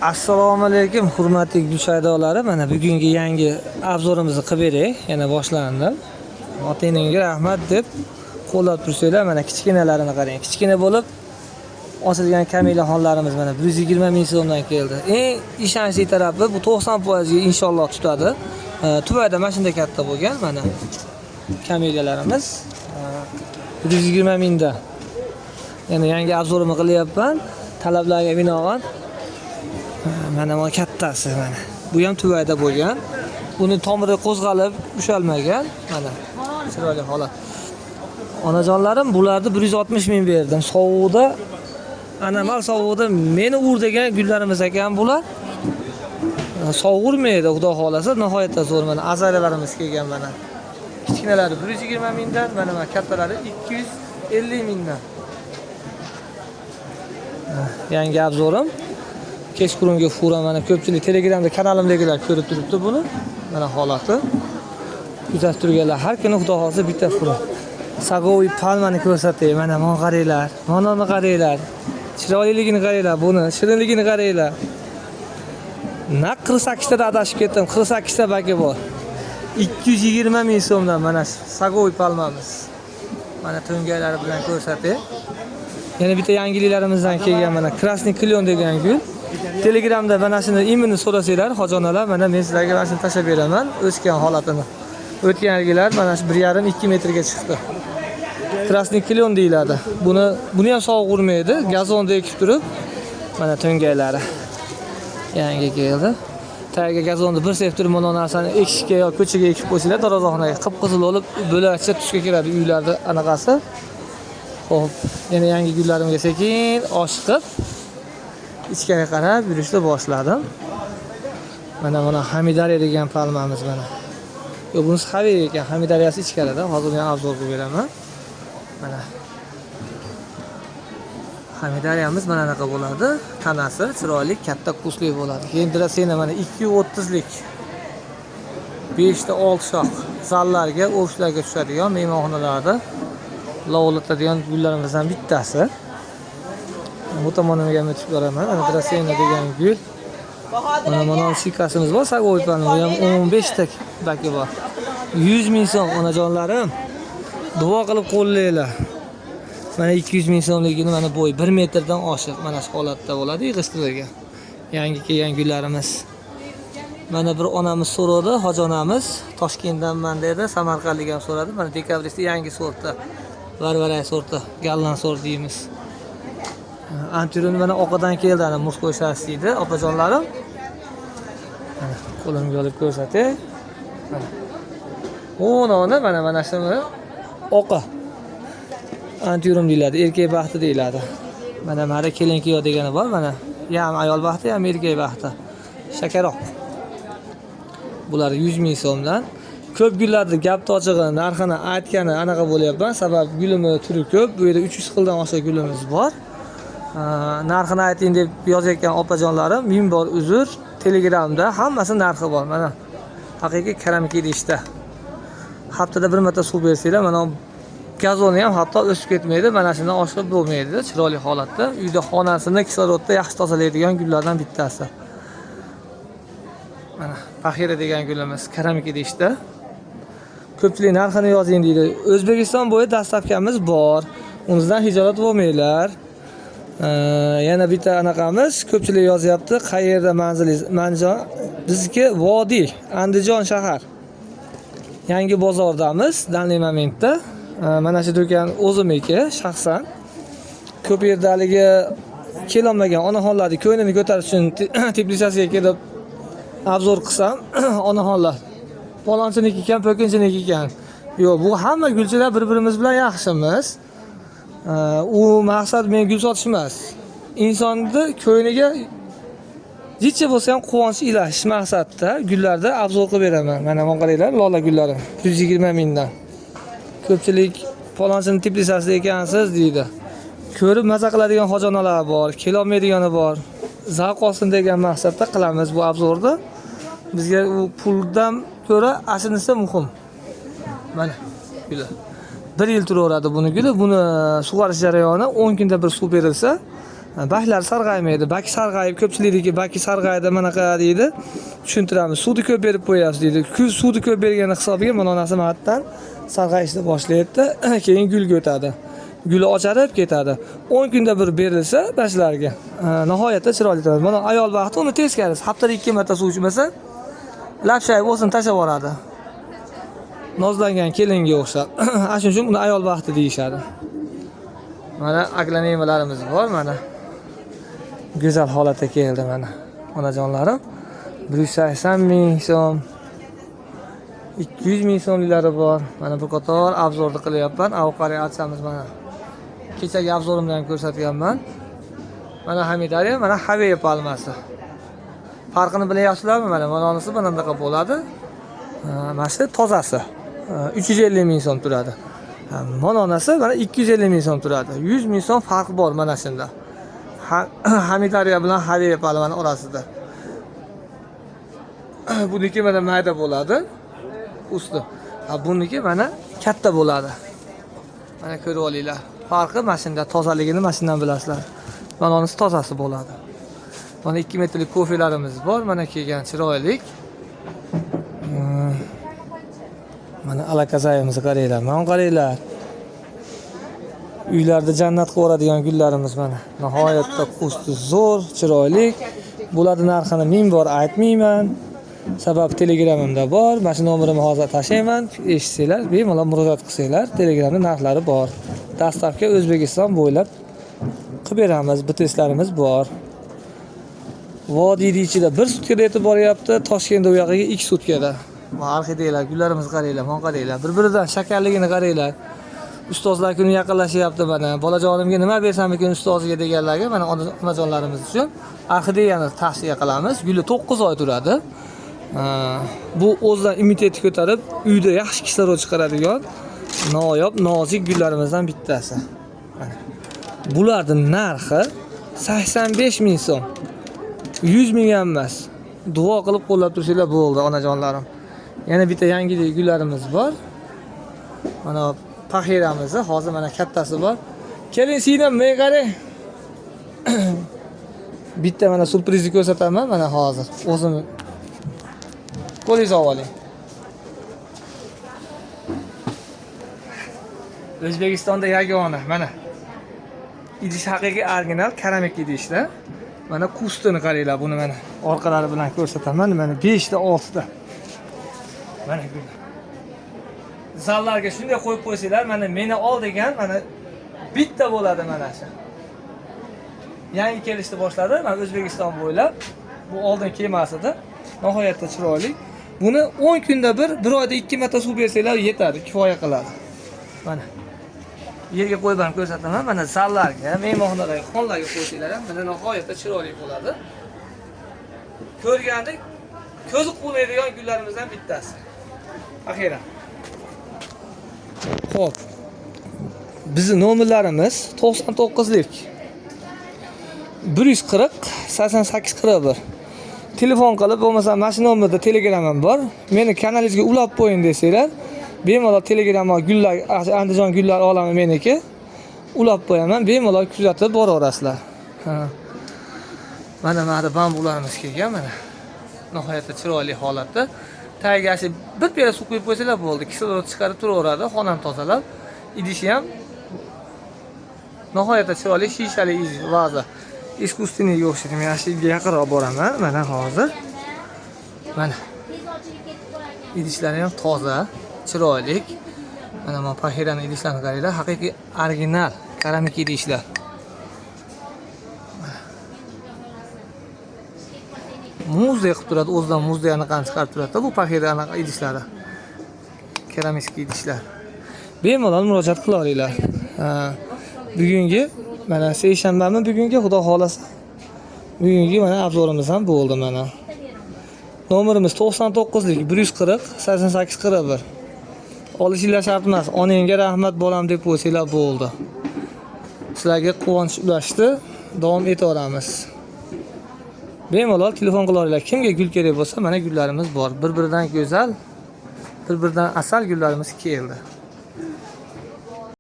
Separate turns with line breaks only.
Assalomu alaykum, hurmatli gulshaydolari. Mana bugungi yangi обзор imizni qilib beray. Yana boshlandi. Ota-enangga rahmat deb qo'llab tursanglar, mana kichkinalarini qarang. Kichkina bo'lib ochilgan kamilaxonlarimiz mana 120 ming so'mdan keldi. Eng ishonchli tarafi bu 90% ga inshaalloh tutadi. Tuvayda mana shunday katta bo'lgan mana kameliyalarimiz. 120 mingda. Yana yangi обзор imni qilyapman. Talablarga binoan. Mana bu kattasi mana. Bu ham tuvayda bo'lgan. Buni tomiri qo'zg'alib ushalmagan. Mana chiroyli holat. Onajonlarim, bularni 160 ming berdim. Sovuqda, anomal sovuqda meni ur degan gullarimiz ekan bular. Sovuq urmaydi, xudo xohlasa, nihoyatda zo'r mana azaliyalarimiz kelgan mana. Kichkinalari 120 mingdan, mana kattalari 250 mingdan. Yangi обзор im. Kechqurungi фура, mana ko'pchilik Telegramda kanalimdagilar ko'rib turibdi buni. Mana holati. Kuzatib turganlar har kuni, xudo xohlasa, bitta фура. Саговый palmani ko'rsatay. Mana mana qaranglar. Mana uni qaranglar. Chiroyliligini qaranglar buni, shirinligini qaranglar. Naq 48 tada adashib ketdim. 48 ta baki bor. 220 ming so'mdan mana саговый palmamiz. Mana to'ngaylari bilan ko'rsatay. Yana bitta yangiliklarimizdan kelgan mana Красный клён degan gul. Telegramda mana shuni imini so'rasanglar, hojonalar, mana men sizlarga mana shuni tashlab beraman, o'sgan holatini. O'tgan yilgilar mana shu 1,5-2 metrga chiqdi. Красный клён deyiladi. Buni ham sovuq urmaydi. Gazonda ekib turib, mana to'ngaylari. Yangi keldi. Tagiga gazonni bir sepib turib, mana narsani ekishga yo ko'chaga ekib qo'ysanglar, darvozaxonaga qip-qizil bo'lib, bo'lakcha tusga kiradi uylarda anaqasi. Xo'p, yana yangi gullarimga sekin oshiqib ichkariga qarab yurishni boshladim. Mana Hamidariya degan palmamiz mana. Yo'q, bunisi Xaviy ekan, Hamidariyasi ichkarida. Hozir men обзор qilib beraman. Mana. Hamidariyamiz mana anaqa bo'ladi. Tanasi chiroyli, katta куст li bo'ladi. Keyin Drasena mana 230 lik. 5 ta 6 shox zallarga, ofislarga tushadigan, mehmonxonalarda lovlatadigan gullarimizdan bittasi. Bu tomonimga ham o'tib boraman. Mana Drasena degan gul. Mana sikasimiz bor, саговый palma. Bu ham 15 ta baki bor. 100 ming so'm, onajonlarim. Duo qilib qo'llanglar. Mana 200 ming so'mligini, mana bo'y 1 metrdan oshiq mana shu holatda bo'ladi yig'ishtirilgan. Yangi kelgan gullarimiz. Mana bir onamiz so'radi, hoji onamiz Toshkentdanman dedi, Samarqandlik ham so'radi. Mana dekabristda yangi sorti, Varvaray sorti, golland sort deymiz. Antirun mana oqidan keldi, ana мужской шарш deydi, opajonlarim. Mana qo'limga olib ko'rsatay. Mana. Uni mana shuni oqi. Antirum deyiladi, erkak baxti deyiladi. Mana kelin kuyov degani bor, mana. Ham ayol baxti, ham erkak baxti. Shakaroq. Bular 100 ming so'mdan. Ko'p gullarni gap ochig'i narxini aytgani anaqa bo'lyapman. Sabab gulimi turi ko'p. Bu yerda 300 xildan oshiq gulimiz bor. Narxini ayting deb yozayotgan opajonlarim, ming bor uzr. Telegramda hammasi narxi bor. Mana haqiqiy keramik idishda. Haftada bir marta suv bersanglar, mana gazoni ham hatto o'sib ketmaydi. Mana shundan oshiq bo'lmaydi. Chiroyli holatda uyda xonasini kislorodda yaxshi tozalaydigan gullardan bittasi. Mana Pahira degan gulimiz keramik idishda. Ko'pchilik narxini yozing deydi. O'zbekiston bo'yi доставка miz bor. Undan hijolat bo'lmanglar. Yana bitta anaqamiz, ko'pchilik yozyapti, qayerda manzilingiz? Manjon bizniki Vodiy, Andijon shahar. Yangi bozordamiz, данный момент da. Mana shu do'kon o'zimniki shaxsan. Ko'p yerda haligi kelolmagan onaxonlarni ko'nglini ko'tarish uchun теплица siga kelib обзор qilsam, onaxonlar palonchiniki ekan, po'kinchiniki ekan. Yo'q, bu hamma gulchilar bir-birimiz bilan yaxshimiz. U maqsad men gul sotish emas. Insonni ko'ngliga jicha bo'lsa ham quvonch ilashish maqsadida gullarda обзор qilib beraman. Mana bu qaranglar, lola gullari 120 mingdan. Ko'pchilik palonchini теплица sida ekansiz deydi. Ko'rib maza qiladigan hojonalar bor, kelolmaydigani bor. Zavq olsin degan maqsadda qilamiz bu обзор ni. Bizga u puldan ko'ra ashinisi muhim. Mana guli. Bir yil turaveradi buni guli. Buni sug'orish jarayoni 10 kunda bir suv berilsa, Baklar sarg'aymaydi. Baki sarg'ayib, ko'pchilikniki baki sarg'aydi, manaqa deydi. Tushuntiramiz. Suvni ko'p berib qo'yapsiz deydi. Kuz suvni ko'p bergani hisobiga mana onasi manatdan sarg'ayishni boshlaydi, keyin gulga o'tadi. Guli ocharib ketadi. 10 kunda bir berilsa bashlarga nihoyatda chiroyli turadi. Mana ayol baxti uni teskarisi. Haftada 2 marta suv ichmasa, lapshayib o'zini tashlab yuboradi. Nozlangan kelinga o'xshab. Ana shuning uchun uni ayol baxti deyishadi. Mana aglaonemalarimiz bor mana. Go'zal holatda keldi mana. Onajonlarim. 180 ming so'm. 200 ming so'mliklari bor. Mana bu qator обзор ni qilyapman. Avqari archamiz mana. Kechagi обзор imda ham ko'rsatganman. Mana Hamidariya, mana Haveya palmasi. Farqini bilyapsizlarmi? Mana manonisi mana bunaqa bo'ladi. Mana shu tozasi. 350 ming so'm turadi. Manonasi mana 250 ming so'm turadi. 100 ming so'm farq bor mana shunda. Hamidariya bilan Haveya palmani orasida. Buniki mana mayda bo'ladi. Usti. Ha, buniki mana katta bo'ladi. Mana ko'rib olinglar. Farqi mana shunda, tozaligini mana shundan bilasizlar. Manonisi tozasi bo'ladi. Mana 2 metrlik kofelarimiz bor. Mana kelgan chiroylik. Mana alakazayimizni qaranglar. Mana qaranglar. Uylarda jannat qilib yuboradigan gullarimiz mana. Nihoyatda qusti zo'r, chiroyli. Bularning narxini ming bor aytmayman. Sabab Telegramimda bor. Mana shu nomerimni hozir tashlayman. Eshitsanglar, bemalol murojaat qilsanglar, Telegramda narxlari bor. Доставка O'zbekiston bo'ylab qilib beramiz. BTSlarimiz bor. Vodiyni ichida 1 sutkada yetib boryapti, Toshkentda u yog'iga 2 sutkada. Mana orxideyalar, gullarimizni qaranglar, mana qaranglar. Bir-biridan shakarligini qaranglar. Ustozlar kuni yaqinlashyapti mana. Bolajonimga nima bersam ekan ustoziga deganlarga mana onajonlarimiz uchun orxideyani tavsiya qilamiz. Guli 9 oy turadi. Bu o'zidan immunitetni ko'tarib, uyda yaxshi kislorod chiqaradigan noyob, nozik gullarimizdan bittasi. Mana. Bularning narxi 85 ming so'm. 100 ming ham emas. Duo qilib qo'llab tursanglar bo'ldi, onajonlarim. Yana bitta yangi gullarimiz bor. Mana paxiramizni hozir mana kattasi bor. Keling singlim, men qarang. Bitta mana syurprizni ko'rsataman mana hozir. O'zim qo'lingizni olib oling. O'zbekistonda yagona mana. Idish haqiqiy original keramik idishda. Mana kustini qaranglar, buni mana orqalari bilan ko'rsataman. Mana 5 ta 6 ta. Mana gul. Zallarga shunday qo'yib qo'ysanglar, mana meni ol degan mana bitta bo'ladi mana shu. Yangi kelishni boshladi. Mana O'zbekiston bo'ylab. Bu oldin kelmas edi. Nihoyatda chiroyli. Buni 10 kunda bir, bir oyda 2 marta suv bersanglar yetadi, kifoya qiladi. Mana yerga qo'yib ham ko'rsataman. Mana zallarga, mehmonxonalarga, xonlarga qo'ysanglar ham mana nihoyatda chiroyli bo'ladi. Ko'rgandik, ko'zi quvnaydigan gullarimizdan bittasi. Axira. Xo'p. Bizning nomerlarimiz 99lik 140 88 41. Telefon qilib, bo'lmasa mana shu nomerda Telegram ham bor. Meni kanalingizga ulab qo'ying desanglar, bemalol Telegramga gullar, Andijon gullar olami meniki. Ulab qo'yaman, bemalol kuzatib boraverasizlar. Ha. Mana mana bambularimiz kelgan mana. Nihoyatda chiroyli holatda. Tagiga shu bir piyola suv quyib qo'ysanglar bo'ldi. Kislorod chiqarib turaveradi, xonani tozalab. Idishi ham nihoyatda chiroyli shishali vaza. Искусственный ga o'xshaydi. Men shu yerga yaqinroq boraman. Mana hozir. Mana. Idishlari ham toza, chiroyli. Mana mana pahirani idishlarini qaranglar, haqiqiy original keramik idishlar. Muzdek qilib turadi, o'zidan muzdek anaqani chiqarib turadi bu pahira anaqa idishlari. Keramik idishlar. Bemalol murojaat qila olinglar. Bugungi mana seshanbami bugungi, xudo xolasa. Bugungi mana обзор imiz ham bo'ldi mana. Nomerimiz 99lik 140 88 41. Olishinglar shart emas. Onangga rahmat bolam deb qo'ysanglar bo'ldi. Sizlarga quvonch ulashdi. Davom etaveramiz. Bemalol telefon qila olinglar. Kimga gul kerak bo'lsa, mana gullarimiz bor. Bir-biridan go'zal, bir-biridan asal gullarimiz keldi.